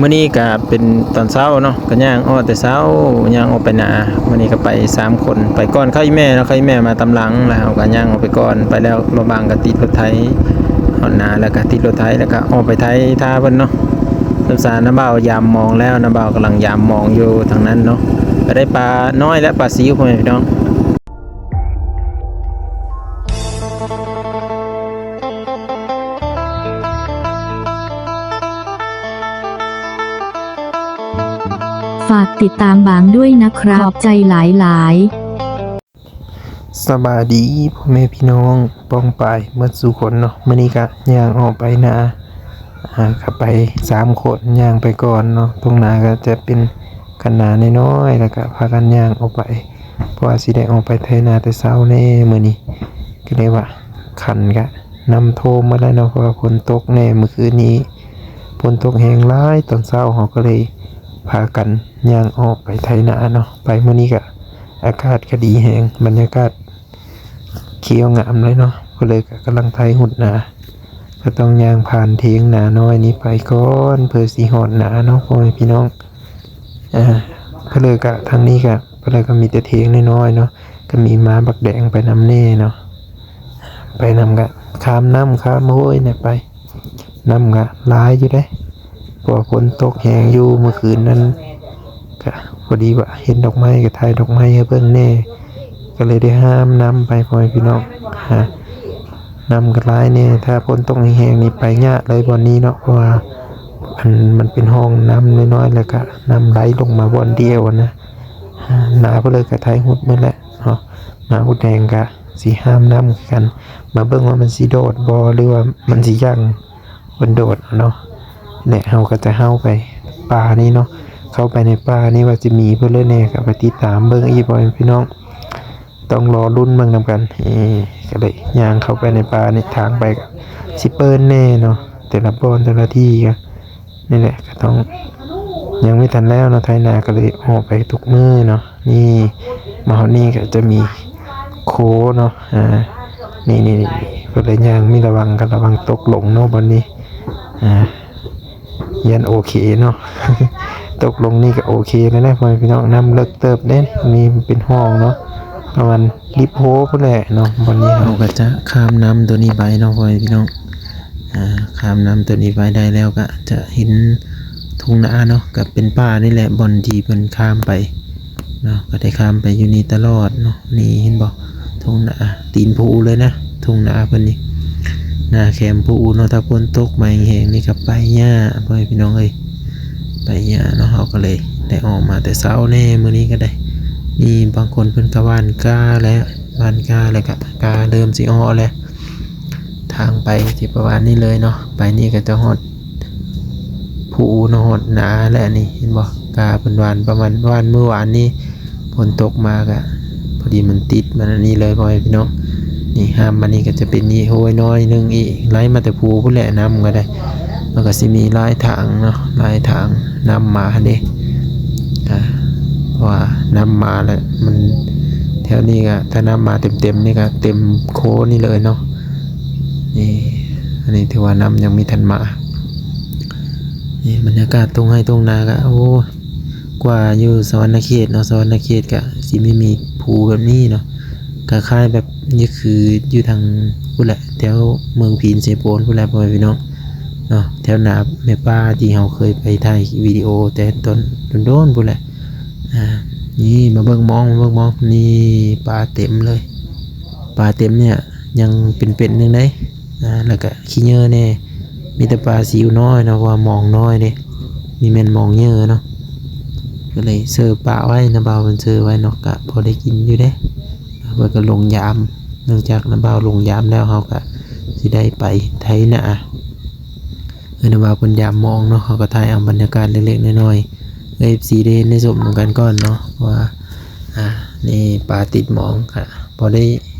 ມື້ນີ້ກະເປັນຕອນເຊົ້າເນາະ ກະຍ່າງອອກແຕ່ເຊົ້າ ຍ່າງອອກໄປນາ. ມື້ນີ້ກະໄປສາມຄົນ ໄປກ່ອນເຂົາອີ່ແມ່ເນາະ ເຂົາອີ່ແມ່ມາຕາມຫຼັງ ແລ້ວເຮົາກະຍ່າງອອກໄປກ່ອນ. ໄປແລ້ວລະຫວ່າງກະຕິດລົດໄຖ ຮອດນາແລ້ວກະຕິດລົດໄຖ ແລ້ວກະອອກໄປໄຖຖ້າເພິ່ນເນາະ. ສຳສານນ້າບ່າວຢາມມອງແລ້ວ ນ້າບ່າວກຳລັງຢາມມອງຢູ່ທາງນັ້ນເນາະ. ກະໄດ້ປານ້ອຍແລະປາຊິວ ພໍ່ແມ່ພີ່ນ້ອງ. ฝากติดตามบางด้วยนะครับ ขอบใจหลายๆ ສະບາຍດີພໍ່ແມ່ພີ່ນ້ອງປ້ອງປາຍໝົດສູ່ຄົນເນາະ. ມື້ນີ້ກະຍ່າງອອກໄປນາ ອາ ກະໄປສາມຄົນຍ່າງໄປກ່ອນເນາະ. ທົ່ງນາກະຈະເປັນຄັນນານ້ອຍໆ ແລ້ວກະພາກັນຍ່າງອອກໄປ ເພາະວ່າຊິໄດ້ອອກໄປໄຖນາແຕ່ເຊົ້າແດ່ມື້ນີ້. ກະເລີຍວ່າຄັນກະນ້ຳຖ້ວມໝົດແລ້ວເນາະ ເພາະວ່າຝົນຕົກແດ່ມື້ຄືນນີ້ ຝົນຕົກແຮງຫຼາຍ. ຕອນເຊົ້າເຮົາກະເລີຍພາກັນຍ່າງອອກໄປໄຖນາເນາະ. ໄປມື້ນີ້ກະອາກາດກະດີແຮງ ບັນຍາກາດຂຽວງາມເລີຍເນາະ. ເພິ່ນເລີຍກະກຳລັງໄຖຫົດນາ ກະຕ້ອງຍ່າງຜ່ານຖຽງນານ້ອຍນີ້ໄປກ່ອນ ເພື່ອຊິຮອດນາເນາະ ພໍ່ແມ່ພີ່ນ້ອງ. ອາ ເພິ່ນເລີຍກະທາງນີ້ກະ ເພິ່ນເລີຍກະມີແຕ່ຖຽງນ້ອຍໆເນາະ ກະມີໝາບັກແດງໄປນຳແດ່ເນາະ. ໄປນຳກະຂ້າມນ້ຳຂ້າມຫ້ວຍນີ້ໄປ ນ້ຳກະຫຼາຍຢູ່ເດ້ ເພາະວ່າຝົນຕົກແຮງຢູ່ມື້ຄືນນັ້ນ. ກະພໍດີວ່າເຫັນດອກໄມ້ ກະຖ່າຍດອກໄມ້ໃຫ້ເບິ່ງແດ່ ກະເລີຍໄດ້ຫ້າມນ້ຳໄປ ພໍ່ແມ່ພີ່ນ້ອງ. ນ້ຳກະຫຼາຍແດ່ ຖ້າຝົນຕົກແຮງໆນີ້ໄປຍາກເລີຍບ່ອນນີ້ເນາະ ເພາະວ່າອັນມັນເປັນຮ່ອງນ້ຳນ້ອຍໆ ແລ້ວກະນ້ຳໄຫຼລົງມາບ່ອນດຽວຫັ້ນນະ. ນາເພິ່ນເລີຍກະໄຖຫົດໝົດແລ້ວເນາະ. ໝາບົກແດງກະຊິຫ້າມນ້ຳຄືກັນ ມາເບິ່ງວ່າມັນຊິໂດດບໍ່ ຫຼືວ່າມັນຊິຢັ້ງ ເພິ່ນໂດດເນາະ. ແລະເຮົາກະຈະເຂົ້າໄປປ່ານີ້ເນາະ ເຂົ້າໄປໃນປ່ານີ້ວ່າຊິມີເພິ່ນເລີຍແດ່ ກະໄປຕິດຕາມເບິ່ງອີກ ພໍ່ແມ່ພີ່ນ້ອງ ຕ້ອງລໍລຸ້ນເບິ່ງນຳກັນ. ເອີ ກະໄດ້ຍ່າງເຂົ້າໄປໃນປ່ານີ້ ທາງໄປກະຊິເປີນແດ່ເນາະ ແຕ່ລະບ່ອນແຕ່ລະທີ່ກະ ນີ້ແຫຼະ ກະຕ້ອງ ຍັງບໍ່ທັນແລ້ວເນາະ ໄຖນາກະເລີຍອອກໄປທຸກມື້ເນາະ. ນີ້ມາຮອດນີ້ກະຈະມີໂຄເນາະ ອາ ນີ້ໆໆ ເພິ່ນເລີຍຍ່າງມີລະວັງ ກະລະວັງຕົກລົງເນາະບ່ອນນີ້ ອາ ຢ້ານໂອເຄເນາະ ຕົກລົງນີ້ກະໂອເຄແລ້ວນະ ພໍ່ແມ່ພີ່ນ້ອງ. ນ້ຳເລິກເຕີບເດ້ ມີເປັນຮ່ອງເນາະ ປະມານລິບໂຮພຸ້ນແຫຼະເນາະ. ບ່ອນນີ້ເຮົາກະຈະຂ້າມນ້ຳໂຕນີ້ໄປເນາະ ພໍ່ແມ່ພີ່ນ້ອງ. ອາ ຂ້າມນ້ຳໂຕນີ້ໄປໄດ້ແລ້ວກະຈະເຫັນທົ່ງນາເນາະ ກະເປັນປ່ານີ້ແຫຼະ ບ່ອນທີ່ເພິ່ນຂ້າມໄປເນາະ ກະໄດ້ຂ້າມໄປຢູ່ນີ້ຕະຫຼອດເນາະ. ນີ້ເຫັນບໍ່ ທົ່ງນາ ຕີນພູເລີຍນະ ທົ່ງນາເພິ່ນນີ້ ນາແຄມພູເນາະ. ຖ້າຝົນຕົກມາແຮງໆນີ້ກະໄປຍາກ ພໍ່ແມ່ພີ່ນ້ອງເອີຍ ໄປຍາກເນາະ. ເຮົາກະເລີຍໄດ້ອອກມາແຕ່ເຊົ້າແດ່ມື້ນີ້ກະໄດ້. ນີ້ບາງຄົນເພິ່ນກະຫວ່ານກ້າແລ້ວ ຫວ່ານກ້າແລ້ວກະ ກະເລີ່ມຊິເອາະແລ້ວ ທາງໄປຊິປະມານນີ້ເລີຍເນາະ. ໄປນີ້ກະຈະຮອດພູເນາະ ຮອດນາແລ້ວ. ນີ້ເຫັນບໍ່ ກະເພິ່ນຫວ່ານປະມານ ຫວ່ານມື້ວານນີ້ ຝົນຕົກມາກະພໍດີມັນຕິດມາອັນນີ້ເລີຍ ພໍ່ແມ່ພີ່ນ້ອງ. ນີ້ຂ້າມມານີ້ກະຈະເປັນນີ້ ຫ້ວຍນ້ອຍໜຶ່ງອີກ ໄຫຼມາແຕ່ພູພຸ້ນແຫຼະ ນ້ຳກະໄດ້. ມັນກະຊິມີຫຼາຍທາງເນາະ ຫຼາຍທາງນ້ຳມາຫັ້ນເດ້ ອາ ເພາະວ່ານ້ຳມາແລ້ວມັນ ແຖວນີ້ກະ ຖ້ານ້ຳມາເຕັມໆນີ້ກະເຕັມໂຄນີ້ເລີຍເນາະ. ນີ້ ອັນນີ້ຖືວ່ານ້ຳຍັງມີທັນມາ. ນີ້ບັນຍາກາດທົ່ງໄຮ່ທົ່ງນາກະ ໂອ້ ກວ່າຢູ່ສະຫວັນນະເຂດເນາະ ສະຫວັນນະເຂດກະຊິມີ ມີພູແບບນີ້ເນາະ ຄ້າຍໆແບບນີ້ຄືຢູ່ທາງພຸ້ນແຫຼະ ແຖວເມືອງພີນເຊໂປນພຸ້ນແຫຼະ ພໍ່ແມ່ພີ່ນ້ອງເນາະ. ແຖວໜ້າແມ່ປ້າທີ່ເຮົາເຄີຍໄປຖ່າຍວິດີໂອແຕ່ຕອນດົນໆພຸ້ນແຫຼະ. ອາ ນີ້ມາເບິ່ງມອງ ມາເບິ່ງມອງ ນີ້ປາເຕັມເລີຍ ປາເຕັມເນຍ ຍັງເປັນໆໜຶ່ງເດ້. ອາ ແລ້ວກະຂີ້ເຫຍື້ອແດ່ ມີແຕ່ປາຊິວນ້ອຍເນາະ ເພາະວ່າມອງນ້ອຍເດ້ ມີແມ່ນມອງເຫຍື້ອເນາະ. ກະເລີຍເຊີປະໄວ້ ນ້າບ່າວເພິ່ນເຊີໄວ້ເນາະ ກະພໍໄດ້ກິນຢູ່ເດ້. ເພິ່ນກະລົງຢາມ ຫຼັງຈາກນ້າບ່າວລົງຢາມແລ້ວ ເຮົາກະຊິໄດ້ໄປໄຖນາ. ເອີ ນ້າບ່າວເພິ່ນຢາມມອງເນາະ ເຮົາກະຖ່າຍເອົາບັນຍາກາດເລັກໆນ້ອຍໆ ເອີ ເອັຟຊີ ໄດ້ເຫັນໄດ້ຊົມນຳກັນກ່ອນເນາະ ເພາະວ່າ ອາ ນີ້ປາຕິດມອງກະພໍໄດ້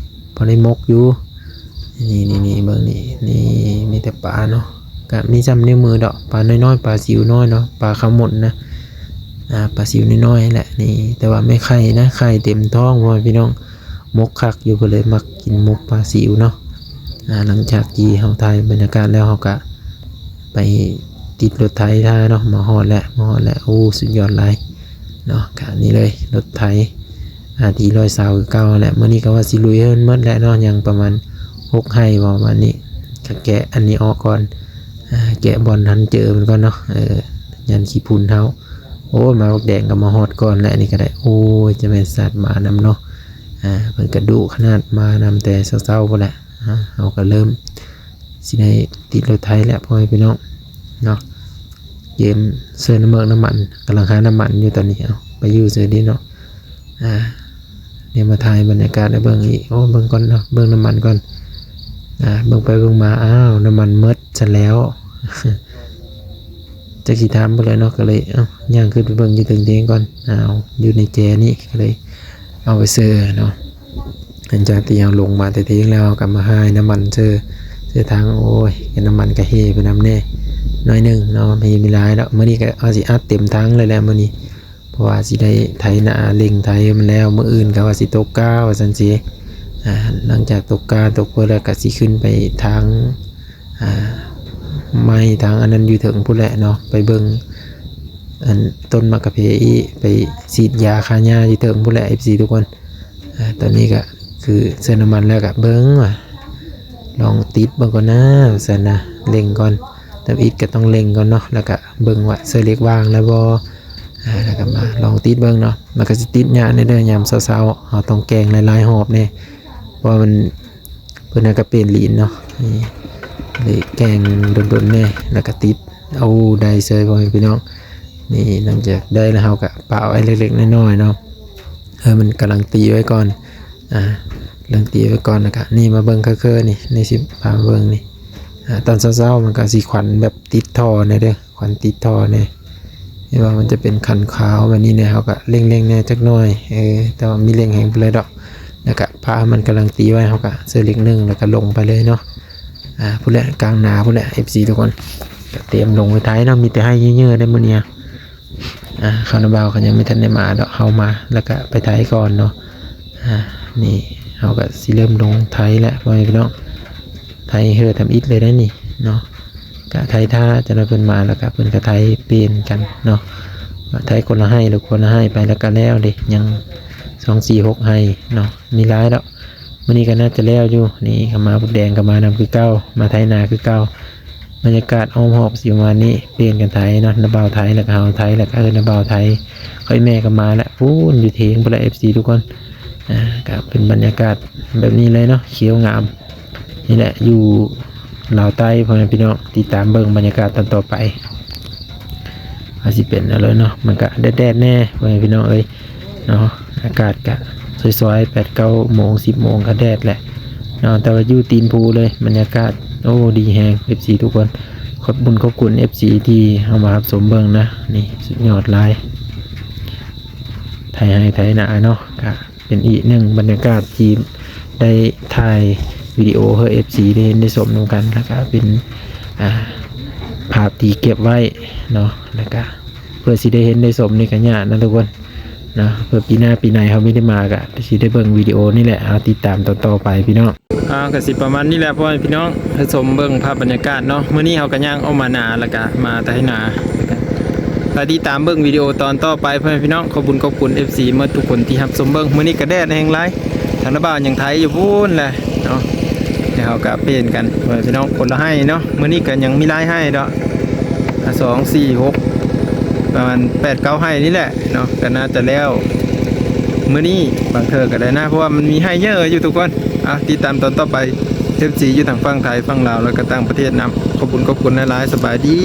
ພໍໄດ້ໝົກຢູ່. ນີ້ໆໆ ເບິ່ງນີ້ ນີ້ມີແຕ່ປາເນາະ ກະມີຊ່ຳນິ້ວມືດອກ ປານ້ອຍໆ ປາຊິວນ້ອຍເນາະ ປາຂາວໝົນນະ ອາ ປາຊິວນ້ອຍໆແຫຼະ. ນີ້ ແຕ່ວ່າແມ່ໄຂ່ນະ ໄຂ່ເຕັມທ້ອງ ພໍ່ແມ່ພີ່ນ້ອງ ໝົກຄັກຢູ່ ເພິ່ນເລີຍມັກກິນໝົກປາຊິວເນາະ. ອາ ຫຼັງຈາກທີ່ເຮົາຖ່າຍບັນຍາກາດແລ້ວ ເຮົາກະໄປ ຕິດລົດໄຖຖ້າເນາະ ມາຮອດແລ້ວ ມາຮອດແລ້ວ ໂອ້ ສຸດຍອດຫຼາຍເນາະ. ກະນີ້ເລີຍ ລົດໄຖ ອາ ທີ່ລອຍຊາວຄືເກົ່າຫັ້ນແຫຼະ. ມື້ນີ້ກໍວ່າຊິລຸຍເຮືອນໝົດແຫຼະເນາະ ຍັງປະມານຫົກໄຮ່ບໍ່ ປະມານນີ້. ກະແກະອັນນີ້ອອກກ່ອນ ອາ ແກະບ່ອນຫັ້ນເຈີມັນກ່ອນເນາະ ເອີ ຢ້ານຂີ້ຝຸ່ນເຮົາ. ໂອ້ ມາບັກແດງກໍມາຮອດກ່ອນແຫຼະ ນີ້ກໍໄດ້. ໂອ້ຍ ຈະແມ່ນສັດມານຳເນາະ ອາ ເພິ່ນກະດຸຂະໜາດ ມານຳແຕ່ເຊົ້າໆ ພຸ້ນແຫຼະ. ອາ ເຮົາກໍເລີ່ມຊິໄດ້ຕິດລົດໄຖແລ້ວ ພໍ່ແມ່ພີ່ນ້ອງເນາະ. ເກມເຊີນ້ຳເມືອກນ້ຳມັນ ກຳລັງຫານ້ຳມັນຢູ່ຕອນນີ້. ເອົ້າ ໄປຢູ່ໃສເດເນາະ. ອາ ດຽວມາຖ່າຍບັນຍາກາດໃຫ້ເບິ່ງອີກ. ໂອ້ ເບິ່ງກ່ອນເນາະ ເບິ່ງນ້ຳມັນກ່ອນ. ອາ ເບິ່ງໄປເບິ່ງມາ ອ້າວ ນ້ຳມັນໝົດຊະແລ້ວ. ຈັກຊິຖາມຜູ້ໃດເນາະ ກໍເລີຍ ເອົ້າ ຍ່າງຂຶ້ນໄປເບິ່ງຢູ່ເທິງເຕີງກ່ອນ. ອ້າວ ຢູ່ໃນແຈນີ້ ກໍເລີຍເອົາໄປເຊີເນາະ. ຫຼັງຈາກທີ່ເຮົາລົງມາແຕ່ເທິງແລ້ວ ເຮົາກໍມາຫານ້ຳມັນເຊີ ເຊີທາງ. ໂອ້ຍ ນ້ຳມັນກໍເຮໄປນຳແດ່ໜ້ອຍໜຶ່ງເນາະ ມີ ມີຫຼາຍດອກ. ມື້ນີ້ກໍວ່າຊິອັດເຕັມຖັງເລີຍແຫຼະມື້ນີ້ ເພາະວ່າຊິໄດ້ໄຖນາ ເລັ່ງໄຖໃຫ້ມັນແລ້ວ. ມື້ອື່ນກໍວ່າຊິຕົກກ້າວ່າຊັ້ນຊິ. ອາ ຫຼັງຈາກຕົກກ້າຕົກເພີ້ນແລ້ວ ກໍຊິຂຶ້ນໄປທາງ ອາ ໄມ້ທາງອັນນັ້ນຢູ່ເທິງພຸ້ນແຫຼະເນາະ ໄປເບິ່ງອັນຕົ້ນໝາກກະເພອີກ ໄປສີດຢາຂ້າຫຍ້າຢູ່ເທິງພຸ້ນແຫຼະ ເອັຟຊີ ທຸກຄົນ. ອາ ຕອນນີ້ກໍຄືເຊີນ້ຳມັນແລ້ວກໍເບິ່ງວ່າ ລອງຕິດເບິ່ງກ່ອນນາ ວ່າຊັ້ນນະ ເລັ່ງກ່ອນ. ທຳອິດກໍຕ້ອງເລັ່ງກ່ອນເນາະ ແລ້ວກໍເບິ່ງວ່າເຊີເຫຼັກວ່າງແລ້ວບໍ່. ອາ ແລ້ວກໍມາລອງຕິດເບິ່ງເນາະ. ມັນກໍຊິຕິດຍາກແດ່ເດີ ຍາມເຊົ້າໆ ເຮົາຕ້ອງແກ່ງຫຼາຍໆຮອບແດ່ ເພາະວ່າມັນ ເພິ່ນຫາກະເປັນລີນເນາະ ນີ້ ໄດ້ແກ່ງດົນໆແດ່ ແລ້ວກະຕິດ. ໂອ້ ໄດ້ເຊີຍ ພໍ່ແມ່ພີ່ນ້ອງ. ນີ້ ຫຼັງຈາກໄດ້ແລ້ວ ເຮົາກະປະໄວ້ເລັກໆນ້ອຍໆເນາະ ເອີ ມັນກຳລັງຕີໄວ້ກ່ອນ ອາ ກຳລັງຕີໄວ້ກ່ອນ. ແລ້ວກະນີ້ ມາເບິ່ງເຄີໆນີ້ ນີ້ຊິພາມາເບິ່ງນີ້ ອາ ຕອນເຊົ້າໆ ມັນກະຊິຄວັນແບບຕິດທໍ່ແດ່ເດີ ຄວັນຕິດທໍ່ແດ່ ເຫັນວ່າມັນຈະເປັນຄັນຂາວແບບນີ້ແດ່ ເຮົາກະເລັ່ງໆແດ່ຈັກໜ້ອຍ ເອີ ແຕ່ວ່າມີເລັ່ງແຮງປານໃດດອກ. ແລ້ວກະພາໃຫ້ມັນກຳລັງຕີໄວ້ ເຮົາກະເຊີເຫຼັກໜຶ່ງ ແລ້ວກະລົງໄປເລີຍເນາະ. ອາ ພຸ້ນແຫຼະ ກາງນາພຸ້ນແຫຼະ ເອັຟຊີ ທຸກຄົນ ກະຕຽມລົງໄປໄຖເນາະ. ມີແຕ່ໄຮ່ເຍີະໆເດ້ມື້ນີ້. ອາ ເຂົານາບ່າວເຂົາຍັງບໍ່ທັນໄດ້ມາດອກ ເຮົາມາແລ້ວກະໄປໄຖກ່ອນເນາະ. ອາ ນີ້ເຮົາກະຊິເລີ່ມລົງໄຖແລ້ວ ພໍ່ແມ່ພີ່ນ້ອງ ໄຖເຮືອທຳອິດເລີຍໄດ໋ນີ້ເນາະ. ກະໄຖຖ້າຈັກໜ້ອຍເພິ່ນມາ ແລ້ວກະເພິ່ນກະໄຖປ່ຽນກັນເນາະ ໄຖຄົນລະໄຮ່ ຫຼືຄົນລະໄຮ່ໄປ ແລ້ວກະແລ້ວເດ້. ຍັງສອງ ສີ່ ຫົກໄຮ່ເນາະ ມີຫຼາຍດອກ. ມື້ນີ້ກໍໜ້າຈະແລ້ວຢູ່. ນີ້ກໍມາ ບັກແດງກໍມານຳຄືເກົ່າ ມາໄຖນາຄືເກົ່າ. ບັນຍາກາດອ້ອມຮອບຊິປະມານນີ້ ປ່ຽນກັນໄຖເນາະ ນ້າບ່າວໄຖ ແລ້ວກໍເຮົາໄຖ ແລ້ວກໍເອີ້ນນ້າບ່າວໄຖ. ຂ້ອຍແມ່ກໍມາແລ້ວ ພຸ້ນຢູ່ເທິງພຸ້ນແຫຼະ ເອັຟຊີ ທຸກຄົນ. ອາ ກໍເປັນບັນຍາກາດແບບນີ້ເລີຍເນາະ ຂຽວງາມ. ນີ້ແຫຼະ ຢູ່ລາວໃຕ້ ພໍ່ແມ່ພີ່ນ້ອງ ຕິດຕາມເບິ່ງບັນຍາກາດຕອນຕໍ່ໄປ ວ່າຊິເປັນແນວໃດເນາະ. ມັນກະແດດໆແດ່ ພໍ່ແມ່ພີ່ນ້ອງເອີຍເນາະ ອາກາດກະສວຍໆ ແປດ ເກົ້າໂມງ ສິບໂມງກະແດດແຫຼະເນາະ ແຕ່ວ່າຢູ່ຕີນພູເລີຍ ບັນຍາກາດ ໂອ້ ດີແຮງ ເອັຟຊີ ທຸກຄົນ. ຂອບບຸນຂອບຄຸນ ເອັຟຊີ ທີ່ເຂົ້າມາຮັບຊົມເບິ່ງນະ ນີ້ສຸດຍອດຫຼາຍ ໄຖໄຮ່ໄຖນາເນາະ ກະ ເປັນອີກໜຶ່ງບັນຍາກາດທີ່ໄດ້ຖ່າຍວິດີໂອໃຫ້ເອັຟຊີໄດ້ເຫັນໄດ້ຊົມນຳກັນ ແລ້ວກະເປັນ ອາ ພາບທີ່ເກັບໄວ້ເນາະ ແລ້ວກະເພື່ອຊິໄດ້ເຫັນໄດ້ຊົມນີ້ກະຍາກນະທຸກຄົນເນາະ. ເພື່ອປີໜ້າປີໃນເຮົາມີໄດ້ມາກະຊິໄດ້ເບິ່ງວິດີໂອນີ້ແຫຼະ ເອົາຕິດຕາມຕອນຕໍ່ໄປພີ່ນ້ອງ. ອາ ກະຊິປະມານນີ້ແຫຼະ ພໍ່ແມ່ພີ່ນ້ອງ ໃຫ້ຊົມເບິ່ງພາບບັນຍາກາດເນາະ. ມື້ນີ້ເຮົາກະຍ່າງອອກມານາ ແລ້ວກະມາໄຖນາ ໄປຕິດຕາມເບິ່ງວິດີໂອຕອນຕໍ່ໄປ ພໍ່ແມ່ພີ່ນ້ອງ. ຂອບບຸນຂອບຄຸນ ເອັຟຊີ ໝົດທຸກຄົນທີ່ຮັບຊົມເບິ່ງ. ມື້ນີ້ກະແດດແຮງຫຼາຍ ທາງນ້າບ່າວຍັງໄຖຢູ່ພຸ້ນແຫຼະເນາະ ແລ້ວເຮົາກະປ່ຽນກັນ ພໍ່ແມ່ພີ່ນ້ອງ ຄົນລະໄຮ່ເນາະ. ມື້ນີ້ກະຍັງມີຫຼາຍໄຮ່ດອກ ອາ ສອງ ສີ່ ຫົກ ປະມານແປດ ເກົ້າໄຮ່ນີ້ແຫຼະເນາະ ກະໜ້າຈະແລ້ວມື້ນີ້ ບາງເທື່ອກະໄດ້ນະ ເພາະວ່າມັນມີໄຮ່ເຍີະຢູ່ທຸກຄົນ. ອາ ຕິດຕາມຕອນຕໍ່ໄປ ເອັຟຊີ ຢູ່ທາງຝັ່ງໄທ ຝັ່ງລາວ ແລ້ວກະຕ່າງປະເທດນຳ. ຂອບຄຸນຂອບຄຸນຫຼາຍໆ ສະບາຍດີ.